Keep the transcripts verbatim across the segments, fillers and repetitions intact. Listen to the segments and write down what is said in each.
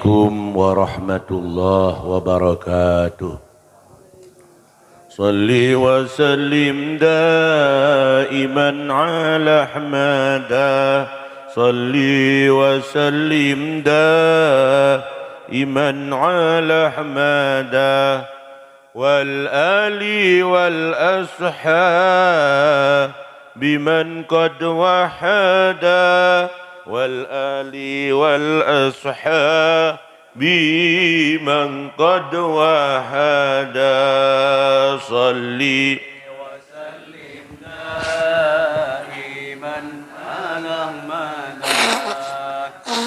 عليكم ورحمة الله وبركاته. صل وسلم دائما على أحمد. صل وسلم دائما على أحمد. والآل والأصحاب من قد وحدا. والآل والأصحاب من قد وحدا. صل وسلم دائما على أحمد.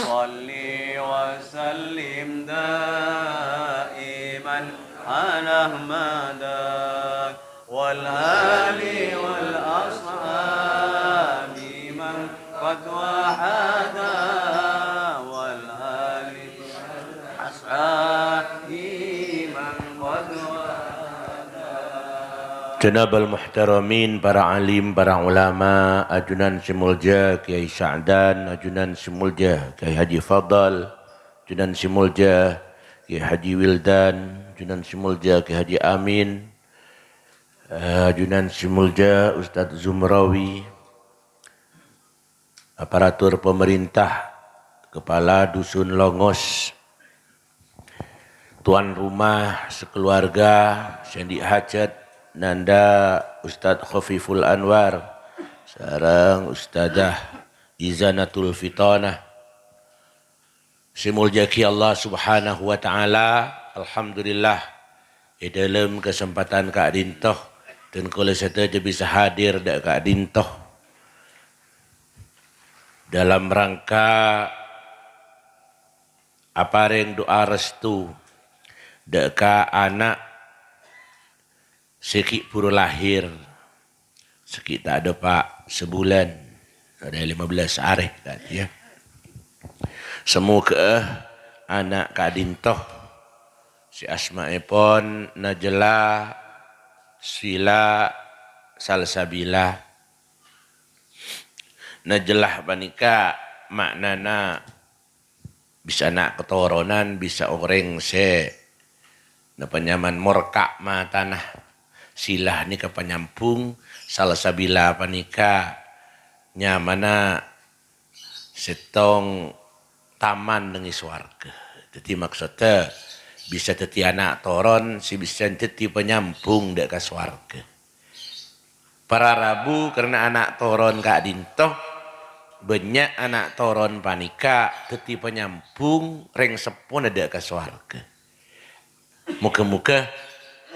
صل وسلم دائما على أحمد. والآل والأصحاب من قد وحدا. والآل والأصحاب من قد وحدا. Janabal muhtaramin, para alim, para ulama, ajunan sè molja Kiai Sa'dan, ajunan sè molja Kiai Haji Fadal, ajunan sè molja Kiai Haji Wildan, ajunan sè molja Kiai Haji Amin, eh, ajunan sè molja Ustadz Zumrawi, aparatur pemerintah, kepala dusun Longos, tuan rumah sakeluarga sè andi' hajat, nanda Ustadz Khofiful Anwar sareng Ustadzah Izanatul Fitonah. Sè molja'aghi Allah Subhanahu wa Ta'ala, alhamdulillah, è dhâlem kasempadhân ka'dinto, dân kaulâ sadhâjâ bisa hadir dâ' ka'dinto dalam rangka aparèng du'a restu dâ' ka ana' sè ghi' bhuru lahir, sè ghi' ta' dâpa' sabulân, arè lima belas arè tadi, ya. Samoghâ'â ana' ka'dinto sè asmaèpon Najla Sila Salsabila. Najla panèka ma'nana bisa ana' katoronan, bisa orèng sè napa nyamana morka' matana. Sila nèka panyambhung, Salsabila panèka nyamana sèttong taman neng è sowarghâ. Dhâddhi, maksoddhâ bisa dhâddhi ana' toron sè bisa dhâddhi panyambhung dâ' ka sowarghâ. Para rabu karana ana' toron ka'dinto, bânnya' ana' toron panèka dhâddhi panyambhung rèng seppona dâ' ka sowarghâ. Moghâ-moghâ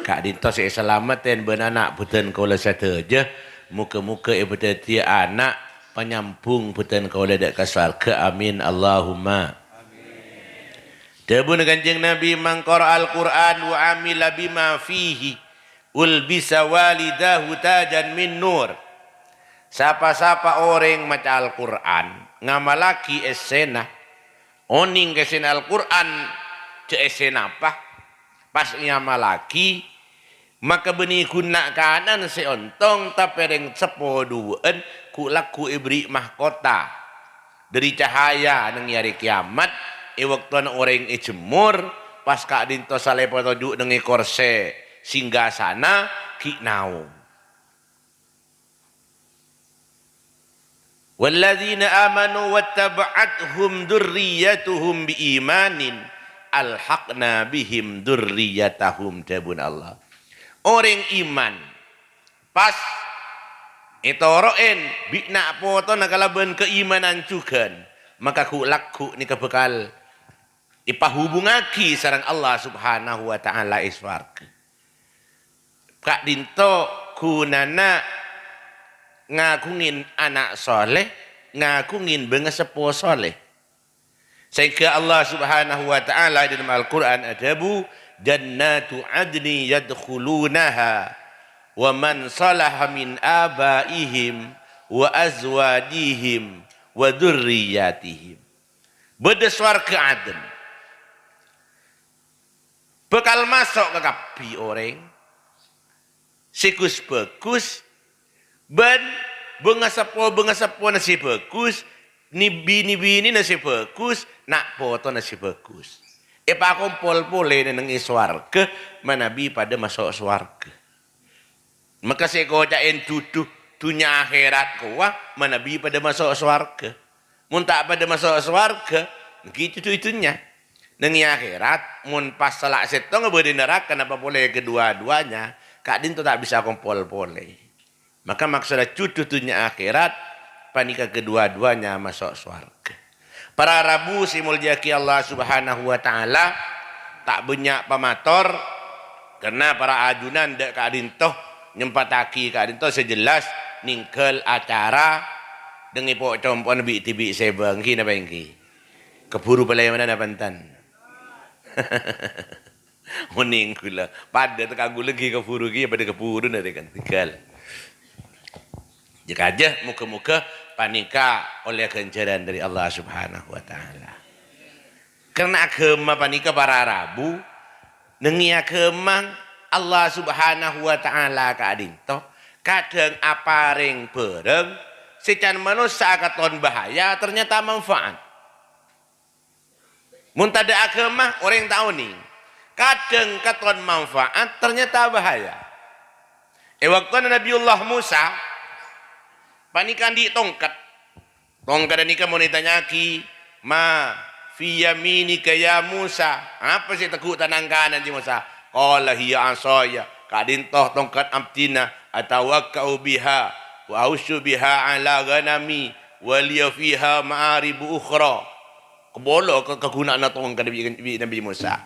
ka'dinto sè èsalameddhi bân ana' bhâdhân kaulâ sadhâjâ. Moghâ-moghâ èpadhâddhiyâ ana' panyambhung bhâdhân kaulâ dâ' ka sowarghâ. Amin, Allahumma. Dhâbuna Kanjeng Nabi, "Man qara'al Qur'an wa amila bima fihi, ulbisa walidahu tajan min nur." Sapa-sapa orèng maca Al-Qur'an, ngamallaghi essèna, onèng ka essèna Al-Qur'an, jhâ' essè napa, pas èamallaghi, maka bânnè ghun na'-kana' sè ontong, tapè rèng seppo duwâ'ân ghu'-lagghu' èberri' mahkota dhâri cahaya neng è arè kèyamat, è bâktona orèng èjemmor, pas ka'dinto salèpot toju' neng è korsè singgasana ghi' naong. "Walladzina amanu wattaba'athum dzurriyyatuhum biimanin, alhaqna bihim dzurriyyatahum," dhâbuna Allah. Orèng iman, pas ètoro'è bi' na' potona kalabân kaimanan jhughân, maka ghu'-lagghu' nèka bhâkal èpahubungngaghi sareng Allah Subhanahu wa Ta'ala è sowarghâ. Ka'dinto ghunana ngaghungè ana' soleh, ngaghungè bângaseppo soleh. Saèngghâ Allah Subhanahu wa Ta'ala è dhâlem Al-Qur'an adhâbu, "Jannatu adni yadkhulunaha wa man salaha min abaihim wa azwajihim wa dzurriyyatihim." Bâdâ sowarghâ Aden. Bhâkal maso' kakabbhi orèng sè ghus-bhâghus, bân bângaseppo-bângaseppona sè bhâghus, ni-, bini-binina sè bhâghus, na' potona sè bhâghus. Èpakompol polè neng è sowarghâ, manabi padâ maso' sowarghâ. Maka sè èkoca'è jhudhu dhunnya akhèrat kowa manabi padâ maso' sowarghâ. Mon ta' padâ maso' sowarghâ, èngghi jhudhu è dhunnya. Neng è akhèrat, mon pas sala' sèttonga bâdâ è naraka, napa polè kedua-duanya, ka'dinto ta' bisa kompol polè. Maka maksodda jhudhu dhunnya akhèrat, panèka kedua-duanya maso' sowarghâ. Para rabu sè èmoljâ'aghi Allah Subhanahu wa Ta'ala, ta' bânnya' pamator, karna para ajunan dâ' ka'dinto nyempattaghi ka'dinto sè jelas nèngghâl acara dângè po'-compo'na bi'-dhibi' sèbâng, èngghi napa èngghi? Kabhuru palèmana napa enten? Onèng ghulâ. Padâ tèka ghulâ èngghi kabhuru kèya, padâ kabhuru narèkan. Tinggal. Jâ-kajâ, moghâ-moghâ panèka ollè ghânjhârân dâri Allah Subhanahu wa Ta'ala. Karna aghâma panèka para rabu, neng è aghâma Allah Subhanahu wa Ta'ala ka'dinto, kadhâng aparèng bhârâng sè can manossa katon bahaya, ternyata manfaat. Mon tadâ' aghâma, orèng ta' onèng. Kadhâng katon manfaat, ternyata bahaya. È bâktona Nabiyullah Musa, panèka andi' tongket. Tongket nèka mon ètanya'aghi, "Ma fi yaminika ya Musa?" Apa sè ètegghu' tanang kanan, jâ Musa? Qala, "Hiya 'asaya, ka'dinto tongket abdhina, atawakka'u biha, wa ahusyu biha 'ala ghanami, wa liya fiha ma'aribu ukhra." Kabâlâ ka-, kaghuna'anna tongket bi', bi' Nabbhi Musa.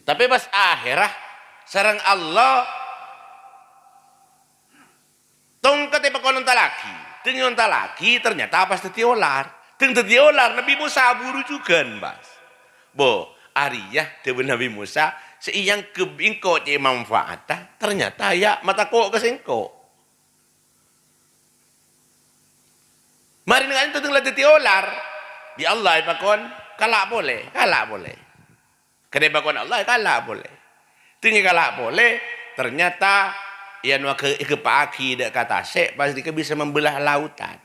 Tapè pas ahèrra sareng Allah, tongket èpakon ontallaghi. Dâng èontallaghi, ternyata pas dhâddhi olar. Dâng dhâddhi olar, Nabbhi Musa abhuru jhughân, pas. Bo, arèya dhâbuna Nabbhi Musa, "Sè èangghep bi' engko' cè' manfaatta, ternyata ya' matako' ka sèngko'." Marèna ka'dinto dâng la dhâddhi olar, bi' Allah èpakon kala' polè, kala' polè. Kadhi pakon Allah èkala' polè. Dâng èkala' polè, ternyata, yâ, èno aghe-, ègheppa'aghi dâ' ka tasè', pas dhika bisa membelah lautan.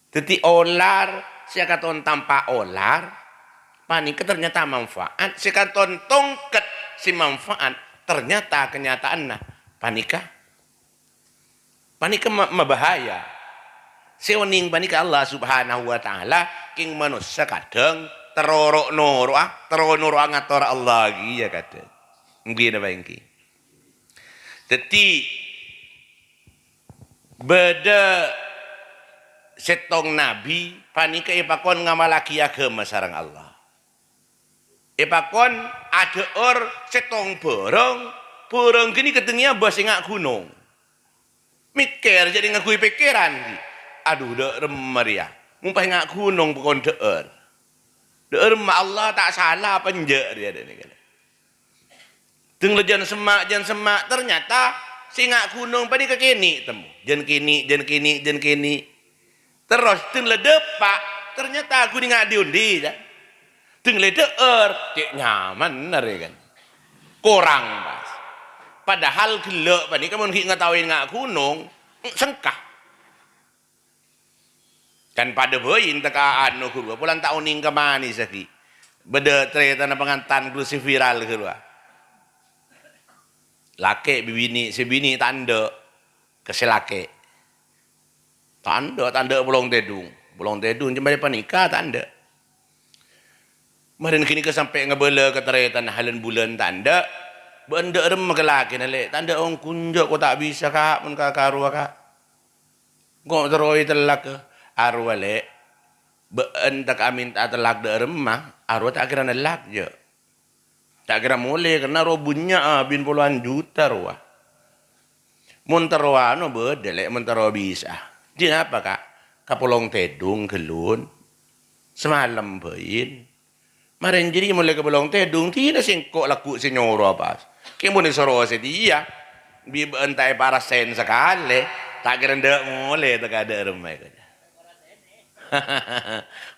Dhâddhi, olar sè akaton tampa' olar, panèka ternyata manfaat. Sè akaton tongket sè manfaat, ternyata kenyataanna panèka Panèka ma-, mabahaya. Sè onèng panèka Allah Subhanahu wa Ta'ala, kèng manossa kadhâng terro ro'-noro'a, terro noro'a ngator Allah kèya kadhâng. Èngghi napa èngghi? Dhâddhi, bâdâ sèttong nabbhi panèka èpakon ngamallaghi aghâma sareng Allah. Èpakon adhâ'âr sèttong bhârâng, bhârâng ghânèka dhângghiyâ bâs sè nga' ghunong. Mèkkèr, jhâ' ngangghuy pèkkèran, ghi. Adhu, dâ' remma rèya? Mon pas nga' ghunong pakon dhâ'âr. Dâ' remma Allah ta' sala apa enjâ' rèya, dâ' nèka. Dâng la jân semma', jân semma', ternyata sè nga' ghunong panèka kènè' temmo. Jân kènè', jân kènè', jân kènè'. Terros dâng la dâpa', ternyata ghun nga' dhi-ondhi, jâ. Dâng la dhâ'âr, cè' nyamanna rè kan. Korang pas. Padahal ghellâ' panèka mon ghi' ngataowè nga' ghunong, sengka. Kan padâ bhâi ènta' ka anu ghâruwa, polana ta' onèng ka manèssa ghi. Bâdâ tarètanna pangantan ghâruwa sè viral ghâruwa. Lakè' bi' binè', sè binè' ta' endâ', ka sè lakè'. Ta' endâ', ta' endâ' polong tèdung. Polong tèdung cè' marè panèka ta' endâ'. Marèna ghânèka sampè' ngabâlâ ka tarètanna hâlân bulân ta' endâ'. Bâ'na dâ' remma ka lakèna, Lè'? Ta' endâ' ongghu, enjâ', ko ta' bisa, Ka', mon ka-, karowa, Ka'. Engko' terro ètellak, arowa, Lè'. Bâ'na ta' ka mènta tellak dâ' remma, arowa ta' kèra nellak, jâ. Ta' kèra molè, karna rowa bânnya', abin polowan juta rowa. Mon terro ano bâdâ, Lè', mon terro bisa. Dhinapa, Ka'? Ka polong tèdung ghâllu. Samalem bhâi. Marèn jârèya molaè ka polong tèdung, dina sèngko' lagghu' sè nyoro pas. Kèng mon èsoro satèya, bi' bâ'na ta' èparasèn sakalè, ta' kèra endâ' molè tèka dâ' remma, kajâ.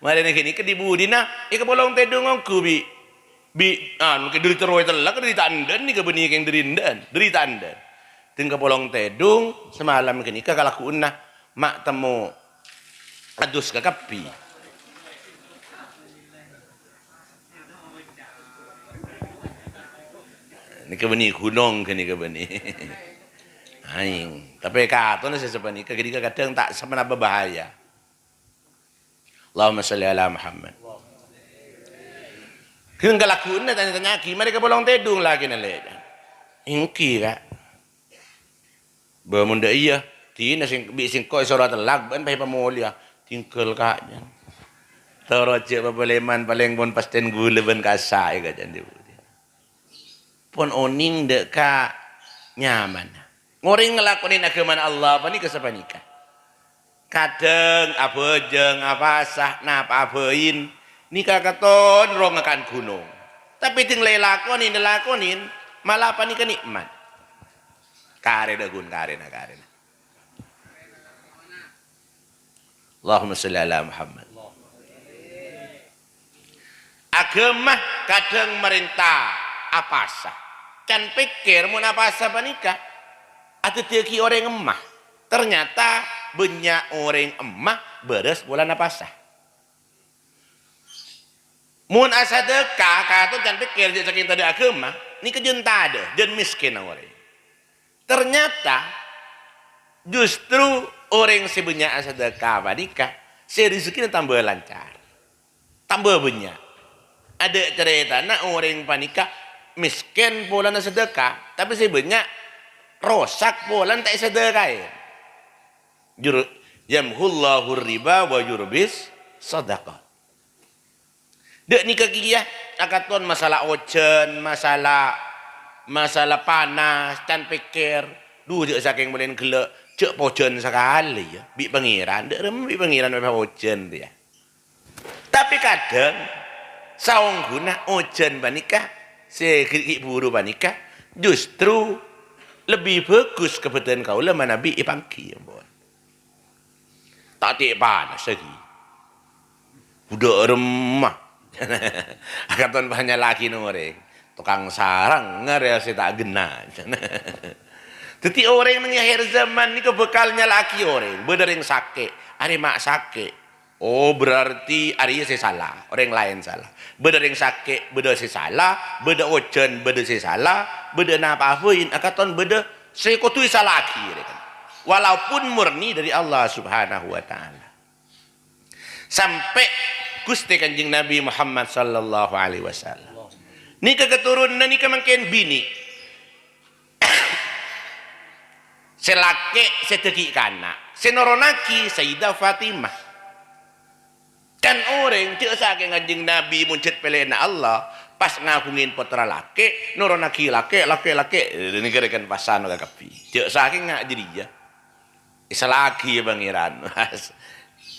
Marèna ghânèka dhi-budhina, è ka polong tèdung ongghu bi', bi', anu, kè dâri terro ètellak, dâri ta' endâ'ân, nèka bânnè kèng dâri endâ'ân, dâri ta' endâ'ân. Dâng ka polong tèdung, samalem ghânèka kalagghu'ânna ma' temmo adus kakabbhi. Nèka bânnè ghunong, ghânèka bânnè aèng. Tapè katona sè sapanèka ghânèka kadhâng ta' sapanapa bahaya. Allahumma shalli ala Muhammad. Ghânèka lagghu'na tanya-tanya'aghi, marè ka polong tèdung lakèna, Lè'. Èngghi, Ka'. Bâ, mon dâ' iyâ, dinah sèng-, bi' sèngko' èsoro atellak, bâ'na pas èpamolèya. Tinggal, Ka', jân. Toro' jhâ' papalèman, palèng pon pastèn ghulâ bân kassa', Ka', jân. Pon onèng dâ' ka nyamana. Orèng ngalakonè aghâmana Allah panèka sapanèka. Kadhâng abhâjâng, apasa, napa abâin, nèka katon rongnga kan ghunong. Tapè ding la èlakonè, èlakonè, mala panèka nè'mat. Karè dâ' ghun, karèna, karèna. Allahumma shalli ala Muhammad. Aghâma kadhâng marènta apasa. Can pèkkèr mon apasa panèka adhâddhiyâghi orèng emma. Ternyata bânnya' orèng emma bârâs polana apasa. Mon asadhâka, katon can pèkkèr jhâ' sakèng tadâ' aghâma, nèka jân tadâ', jân mèskènna orèng. Ternyata justru orèng sè bânnya' asadhâka panèka sè rejekkèna tamba lancar, tamba bânnya'. Adâ' carètana orèng panèka mèskèn polana sadhâka, tapè sè bânnya' rosak polana ta' èsadhâkaè. Jur-, yamhullahu riba wa yurbis sadaqah. Dâ' nèka kèya, akaton masalah ojhân, masalah, masalah panas, can pèkkèr, dhu jhâ' sakèng molèna ghellâ', jhâ' pojhân sakalè, yâ, bi' Pangèran, dâ' remma bi' Pangèran mèpè ojhân, yâ. Tapè kadhâng, saongghuna ojhân panèka, sè ghi'-, ghi' buru panèka, justru lebbi bhâghus kabâdâ'ân kaulâ manabi èpangghi, ampon. Ta' tè' panas lagi. Budhâ remma. Akaton pas nyala'aghi orèng. Tokang sarang ngarè sè ta' ghenna. Dhâddhi orèng neng akhir zaman nèko bhâkal nyala'aghi orèng. Bâdâ rèng sakè', arè ma' sakè'. Oh, berarti arèya sè sala, orèng laèn sala. Bâdâ rèng sakè', bâdâ sè sala, bâdâ ojhân, bâdâ sè sala, bâdâ napa abâin, akaton bâdâ sè kodhu èsala'aghi, rèkan. Walaupun murni dari Allah Subhanahu wa Ta'ala. Sampè' Ghustè Kanjeng Nabi Muhammad sallallahu alaihi wasallam. Nèka keturunanna nèka mangkèn binè'. Sè lakè' sè dhâggi' kana', sè noronnaghi Sayyidah Fatimah. Kan orèng jhâ' sakèng Kanjeng Nabi mon jhât pèlèyanna Allah, pas ngaghungè pottra lakè', noronnaghi lakè', lakè', lakè', nèka rèkan pasano kakabbhi. Jhâ' sakèng nga' jârèya. Èsala'aghi Pangèran.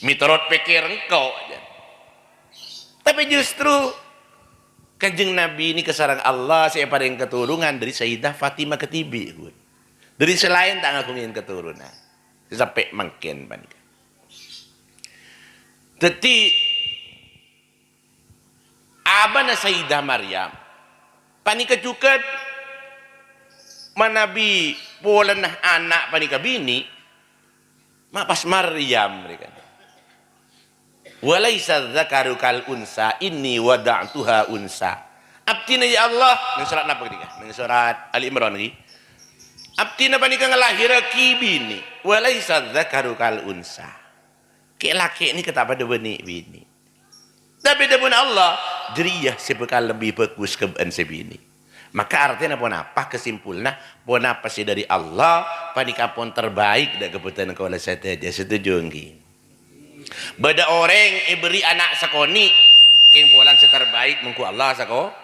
Mètorot pèkkèr engko', jâ. Tapè justru Kanjeng Nabi nèka sareng Allah sè èparèng keturunan dâri Sayyidah Fatimah kadhibi', ghun. Dâri sè laèn ta' ngaghungè keturunan. Sè sampè' mangkèn panèka. Dhâddhi, abana Sayyidah Maryam panèka jhughân manabi polana ana' panèka binè', ma' pas Maryam, rèkan. "Wa laisa dzakaru kal unsa, inni wada'tuha unsa." Abdhina, ya Allah, neng sorat napa ghânèka? Neng sorat Ali Imran, ghi? Abdhina panèka ngalahèrraghi binè'. "Wa laisa dzakaru kal unsa." Kè'-lakè' nèka ta' padâ bânnè binè'. Tapè dhâbuna Allah, jârèya sè bhâkal lebbi bhâghus kabâ'ân sè binè'. Maka artèna ponapa kesimpulanna? Ponapa sè dâri Allah, panèka pon terbaik dâ' kabâdâ'ân kaulâ sadhâjâ. Setuju, èngghi? Bâdâ orèng èbherri' ana' sakonè', kèng polana sè terbaik mongghu Allah sako-,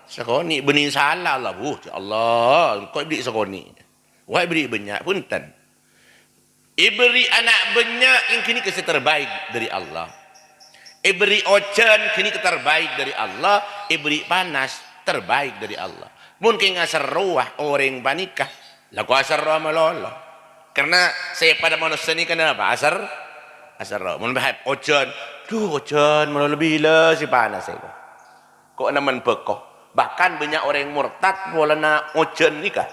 sakonè'. Bânnè sala Allah, "Wuh, ya Allah, engko' èbherri' sakonè'. Wa èbherri' bânnya', bhunten." Èbherri' ana' bânnya' èngghi nèka sè terbaik dâri Allah. Èbherri' ojhân ghânèka terbaik dâri Allah, èbherri' panas terbaik dâri Allah. Mon kèng aserrowa orèng panèka, lako aserrowa malolo. Karna sèpatta manossa nèka napa? Aser-, aserro. Mon bâ-, ojhân, "Dhu, ojhân malolo bilâ sè panas sèko." Ko' nemmen bhâko. Bahkan bânnya' orèng mortad polana ojhân nèka.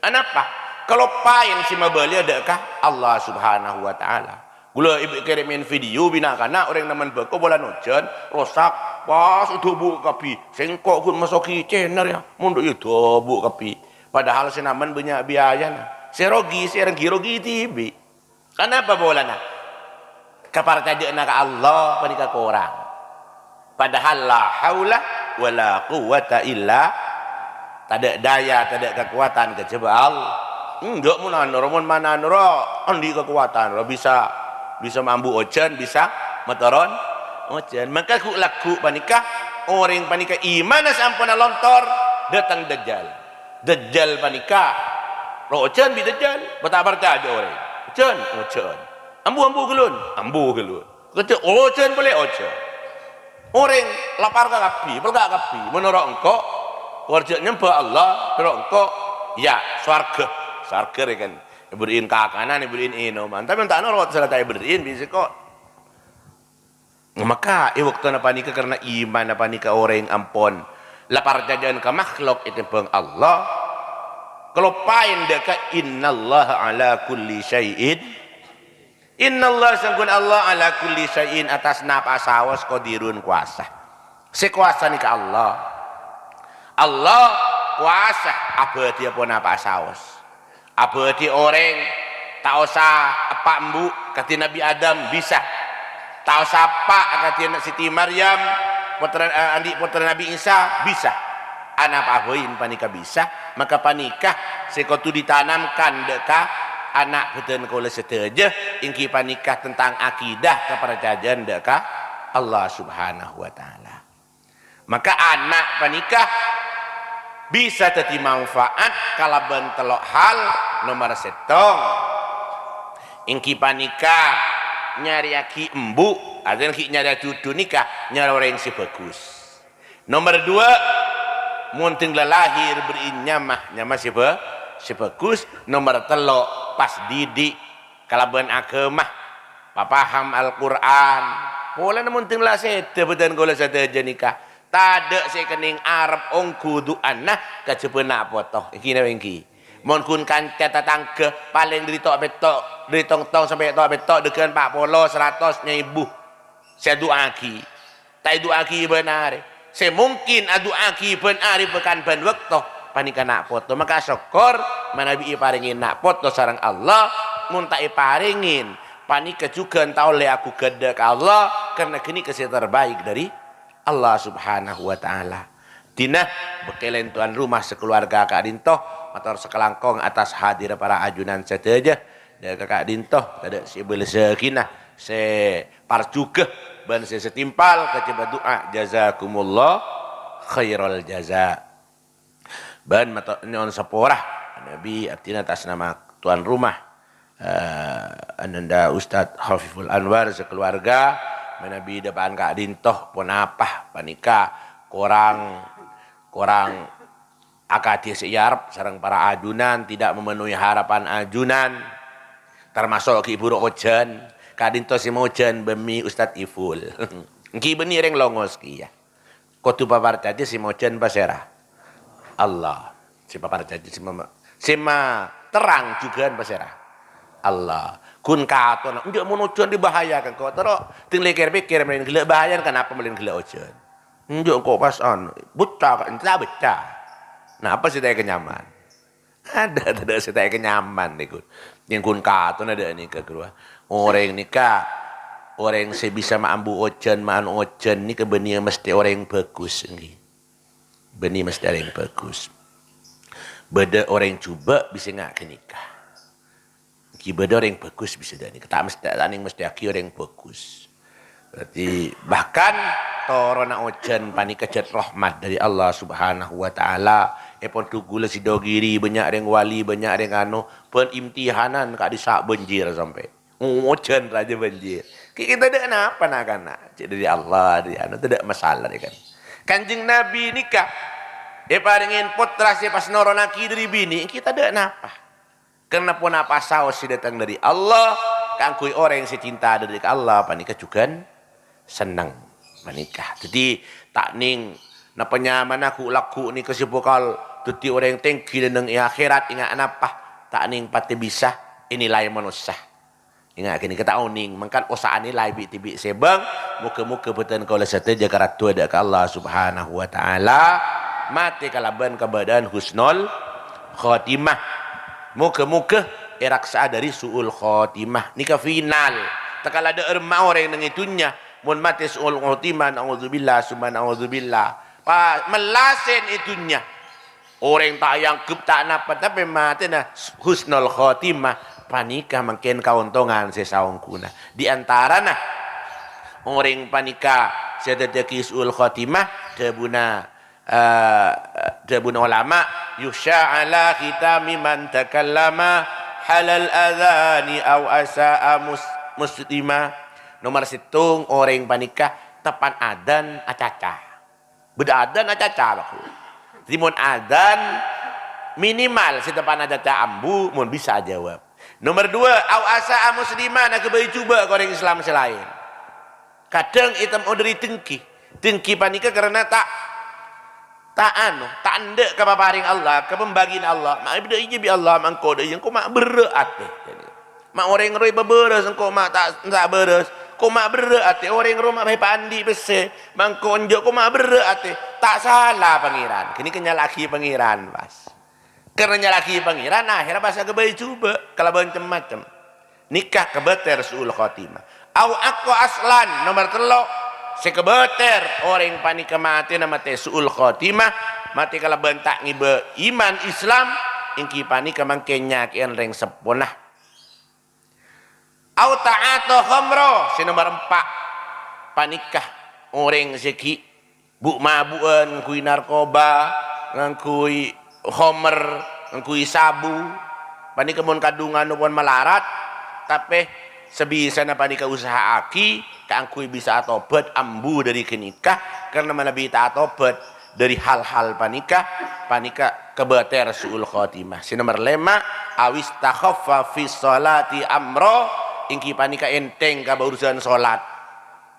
Anapa? Kaloppaèn sè mabâliyâ dâ' ka Allah Subhanahu wa Ta'ala. Ghulâ èb-, kèrèmèn video bi' na'-kana' orèng nemmen bhâko polana ojhân, rosak, Pas èdhâbu' kabbhi, sèngko' ghun masogi cènar, yâ, mondhuk yâ èdhâbu' kabbhi. Padahal sè namen bânnya' biayana. Sè rogi, sè èngghi rogi dhibi'. Kanapa polana? Kaparcajâ'ânna ka Allah panèka korang. Padahal la haula wala quwwata illa, tadâ' daya, tadâ' kakowadhân kajhâbhâ Allah. Enjâ' mon anu, mon mananu, andi' kakowadhân, bisa, bisa mambu ojhân, bisa matoron ojhân. Maka ghu'-lagghu' panèka, orèng panèka imanna samponna lontor, dâteng Dajjal. Dajjal panèka, lo ojhân bi' Dajjal, bâ' ta' parcajâ orèng. Ojhân, ojhân. Ambu-ambu ghâllu, ambu ghâllu. Kèjhâ' ojhân polè ojhân. Orèng lapar ka kabbhi, pelka' kabbhi. Menoro' engko', warja nyembhâ Allah, menoro' engko', ya, sowarghâ. Sowarghâ rè kan èberri'in kakanan, èberri'in ènoman. Tapè mon ta' noro' sè la ta' èberri'in, bisa kok. Maka è bâktona panèka, karna imanna panèka orèng ampon la parcajâ'ân ka makhluk ètèmbhâng Allah, kaloppaèn dâ' ka innallaha ala kulli syai'in Innallaha, sangghuna Allah, ala kulli syai'in, attas napa'a saos, qadirun, kowasa. Sè kowasa nèka Allah. Allah kowasa abâdhiyâ ponapa'a saos. Abâdhiyâ orèng ta' osa eppa' embu' kadhi Nabbhi Adam, bisa. Ta' osa eppa' kadhi Siti Maryam, pottra, eh, andi' pottra Nabbhi Isa, bisa. Anapa'a bhâi panèka bisa, maka panèka sè kodhu ditanamkan dâ' ka ana' bhâdhân kaulâ sadhâjâ, èngghi panèka tentang akidah kaparcajâ'ân dâ' ka Allah Subhanahu wa Ta'ala. Maka ana' panèka bisa dhâddhi manfaat kalabân tello' hal. Nomer sèttong, èngghi panèka nyarèyaghi embu', artèna ghi' nyarè jhudhu nèka nyarè orèng sè bhâghus. Nomer duwâ', mon dhâng la lahèr bherri'in nyama, nyama sè bhâ-, sè bhâghus. Nomer tello', pas didik kalabân aghâma, papaham Al-Qur'an. Polana mon dhâng la sèdhâ bhâdhân kaulâ sadhâjâ nèka, tadâ' sè kennèng arep ongghu du'ana kajhâbhâ na' poto. Èngghi napa èngghi? Mon ghun kanca tatangghâ, palèng dâri to'-petto', dâri tong-tong sampè' to'-petto', dâgghâ'ân pa' polo, saratos, nyèbu sè adu'aaghi. Ta' èdu'aaghi bân arè. Sè mungkin adu'aaghi bân arè bhâkan bân bâkto panèka na' poto. Maka sokkor manabi èparèngè na' poto sareng Allah, mon ta' èparèngè, panèka jhughân ta' ollè aghugâdhâ ka Allah, karna ghânèka sè terbaik dâri Allah Subhanahu wa Ta'ala. Dina bâkkèlèn towan roma sakalowarga ka'dinto, mator sakalangkong attas hadirra para ajunan sadhâjâ. Dâ' ka ka'dinto, tadâ' sè bâlessaghinah, sè parjhughâ bân sè satimpal kajhâbhâ du'a, jazakumullah khairal jaza. Bân mato-, nyo'on sapora, manabi abdhina attas nama towan roma, eh, Ananda Ustadz Khafiful Anwar sakalowarga, manabi dâpa'an ka'dinto ponapa panèka korang, korang akadhi sè èarep sareng para ajunan, tidak memenuhi harapan ajunan, tamaso' ghi' buru ojhân. Ka'dinto sè maojhân bânnè Ustadz Iful. Ghi' bânnè rèng longos kèya. Kodhu paparcajâ sè maojhân pasèra? Allah. Sè paparcajâ sè ma-, sè ma-, terrang jhughân pasèra? Allah. Ghun katona, enjâ' mon ojhân dibahaya kan kok. Terro, dhâng lèkèr-pèkkèr mèlèn ghellâ' bahaya, kanapa mèlèn ghellâ' ojhân? Enjâ' engko' pas anu, bocca ka', enta bocca. Napa sè ta' èkanyaman? Adâ', tadâ' sè ta' èkanyaman nèko. Yèn ghun katona dâ' nèka, ghâruwa. Orèng nèka, orèng sè bisa maambu ojhân, maanu ojhân nèka bânnè mesthè orèng bhâghus, èngghi. Bânnè mesthè orèng bhâghus. Bâdâ orèng jhubâ' bisa nga' ghânèka. Ghi' bâdâ orèng bhâghus bisa dâ' nèka. Ta' mesthè, ta' nèng mesthèyaghi orèng bhâghus. Berarti bahkan toronna ojhân panèka jhât rahmat dâri Allah Subhanahu wa Ta'ala. È pondhuk ghulâ Sidogiri, bânnya' rèng wali, bânnya' rèng anu, bân imtihanan ka'dissa' bânjir sampè'. Ojhân rajâ bânjir. Ghi' kita dâ' napa na'-kana'? Cè' dâri Allah, dâri anu, tadâ' masalah, ya kan? Kanjeng Nabi nèka èparèngè pottra sè pas noronnaghi dâri binè', kita dâ' napa? Karna ponapa saos sè dâteng dâri Allah, kaangghuy orèng sè cinta dâri ka Allah, panèka jhughân senneng. Panèka. Dhâddhi, ta' nèng napa nyamana ghu'-lagghu' nèka sè bhâkal dhâddhi orèng tèngghi nèng è akhèrat, enga' napa? Ta' nèng patè bisa ènilai manossa. Enga' ghânèka ta' onèng, mangkana osaha nilai bi'-dhibi' sèbâng. Moghâ-moghâ bhâdhân kaulâ sadhâjâ karaddhuwâ dâ' ka Allah Subhanahu wa Ta'ala, matè kalabân kabâdâ'ân husnul khotimah. Moghâ-moghâ èraksa'a dâri su'ul khotimah. Nèka final. Takala dâ' remma orèng neng è dhunnya, mon matè su'ul khotimah, na'udzubillah, summa na'udzubillah. Pa-, mellasèn è dhunnya. Orèng ta' èangghep ta' napa, tapè matèna husnul khotimah, panèka mangkèn kaontongan sè saongghuna. Di antarana orèng panèka sè dhâddhiyâghi su'ul khotimah, dhâbuna, eh, dhâbuna ulama, "Yukhsha 'ala khitami man takallama halal adzani aw asa'a mus-, muslima." Nomer sèttong, orèng panèka teppan adzan acaca. Bâdâ adzan acaca, Pak. Dhâddhi, mon adzan, minimal sè teppan acaca ambu, mon bisa ajâwâb. Nomer dua, au asa'a musliman, aghâbây jhubâ' ka orèng Islam sè laèn. Kadhâng ètemmo dâri dengki. Dengki panèka karana ta', ta' anu, ta' endâ' ka paparèng Allah, ka pambâgina Allah. Ma' bâdâ iyâ bi' Allah, ma' engko' dâ' iyâ, engko' ma' berrâ' atè. Ma' orèng rowa èpabârâs, engko' ma' ta', ta' bârâs. Ko' ma' berrâ' atè orèng rowa ma' bhâi pa' andi' pèssè. Ma' engko' enjâ' ko' ma' berrâ' atè. Ta' sala Pangèran. Ghânèka nyala'aghi Pangèran, pas. Karna nyala'aghi Pangèran, akhèrra pas aghâbây jhubâ' kalabân cem-macem. Nèka kabâtèr su'ul khotimah. Au aqqa aslan, nomer tello'. Sè kabâtèr orèng panèka matèna matè su'ul khotimah, matè kalabân ta' ngèbâ iman Islam, èngghi panèka mangkèn nyakè'è rèng seppona. Au ta'ata khamra, sè nomer empa', panèka orèng sè ghi' bu'-mabu'ân, ngangghuy narkoba, ngangghuy khamr, ngangghuy sabu. Panèka mon kadhungan pon malarat, tapè sabisana panèka usaha'aghi kaangghuy bisa atobhât ambu dâri ghânèka, karna manabi ta' atobhât, dâri hal-hal panèka, panèka kabâtèr su'ul khotimah. Sè nomer lèma', awistakhaffa fi sholati amra, èngghi panèka ènthèng ka bâurusan sholat.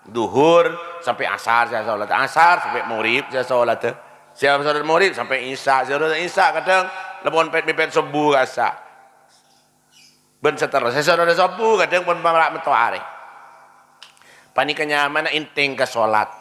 Dhuhur sampè' asar sè sholat, asar sampè' maghrib sè sholat, sè sholat maghrib sampè' isya, sè sholat isya kadhâng la pon pèt-mèpèt sobbhu kassa'. Bân saterrossa, sè sholat sobbhu, kadhâng pon para' metto arè. Panèka nyamana ènthèng ka sholat.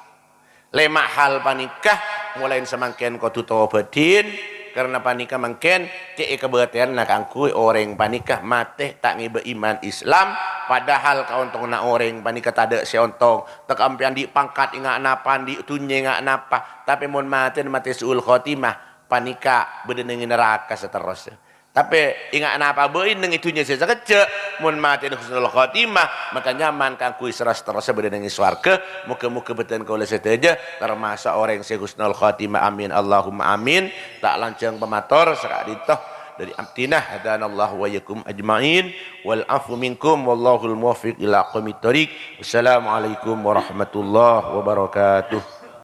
Lèma' hal panèka molaè samangkèn kodhu tobhâdhin, karna panèka mangkèn cè' kabâtèranna kaangghuy orèng panèka matè ta' ngèbâ iman Islam, padahal kaontonganna orèng panèka tadâ' sè ontong. Teka ampe andi' pangkat, enga' napa, andi' dhunnya, enga' napa, tapè mon matèna matè su'ul khotimah, panèka bâdâ neng è naraka saterrossa. Tapè, enga' napa bhâi neng è dhunnya sè sakejjhâ', mon matèna husnul khotimah, maka nyaman kaangghuy sè ros-terrossa bâdâ neng è sowarghâ. Moghâ-moghâ bhâdhân kaulâ sadhâjâ tamaso' orèng sè husnul khotimah. Amin, Allahumma amin. Ta' lanjhâng pamator, saka'dinto dâri abdhina, hadanallahu wa iyyakum ajma'in, wal afu minkum, wallahul muwaffiq ila aqwamit thoriq. Wassalamualaikum warahmatullahi wabarakatuh.